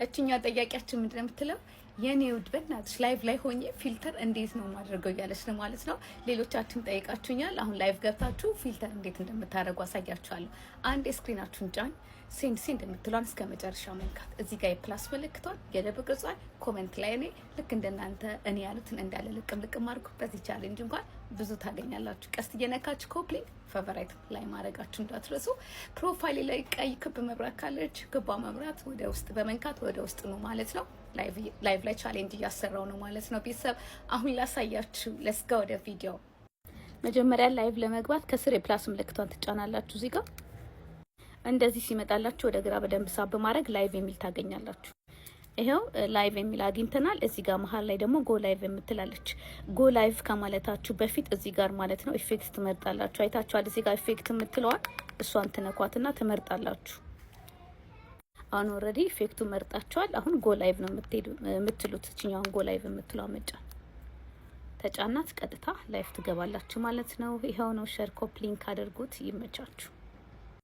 እችኛው ጠያቂያችን ምንድን ነው የምትለው? የኔ ውድ በእናትሽ live ላይ ሆኜ filter እንዴት ነው ማድረገው እያለች ነው ማለት ነው። ሌሎቻችሁም ጠይቃችሁኛል። አሁን live ገብታችሁ filter እንዴት እንደምታደርጉ አሳያችኋለሁ። አንድ screen ኣችሁን ጫን፣ send send የምትሏን እስከ መጨረሻ መንካት። እዚህ ጋር የ plus ምልክቷን፣ የልብ ቅርጿን፣ comment ላይ እኔ ልክ እንደናንተ እኔ ያሉትን እንዳለ ልቅም ልቅም አድርጉ። በዚህ challenge እንኳን ብዙ ታገኛላችሁ። ቀስት እየነካችሁ copy link፣ favorite ላይ ማድረጋችሁ እንዳትረሱ። Profile ላይ ቀይ ክብ መብራት ካለች ክቧ መብራት ወደ ውስጥ በመንካት ወደ ውስጥ ነው ማለት ነው። Live ላይ challenge እያሰራው ነው ማለት ነው። ቤተሰብ አሁን ላሳያችሁ። Let's go ወደ ቪዲዮ። መጀመሪያ live ለመግባት ከስር የ plus ምልክቷን ትጫናላችሁ። እዚህ ጋር እንደዚህ ሲመጣላችሁ ወደ ግራ በደንብ ሳብ በማድረግ live የሚል ታገኛላችሁ። ይኸው live የሚል አግኝተናል። እዚህ ጋር መሀል ላይ ደግሞ go live የምትላለች። Go live ከማለታችሁ በፊት እዚህ ጋር ማለት ነው effect ትመርጣላችሁ። አይታችኋል። እዚህ ጋር effect የምትለዋል እሷን ትነኳትና ትመርጣላችሁ። አሁን already effect ኡ መርጣችኋል። አሁን go live ነው የምትሉት። እችኛውን go live የምትለዋ መጫን ተጫናት፣ ቀጥታ live ትገባላችሁ ማለት ነው። ይኸው ነው። Share copy link አድርጉት። ይመቻችሁ።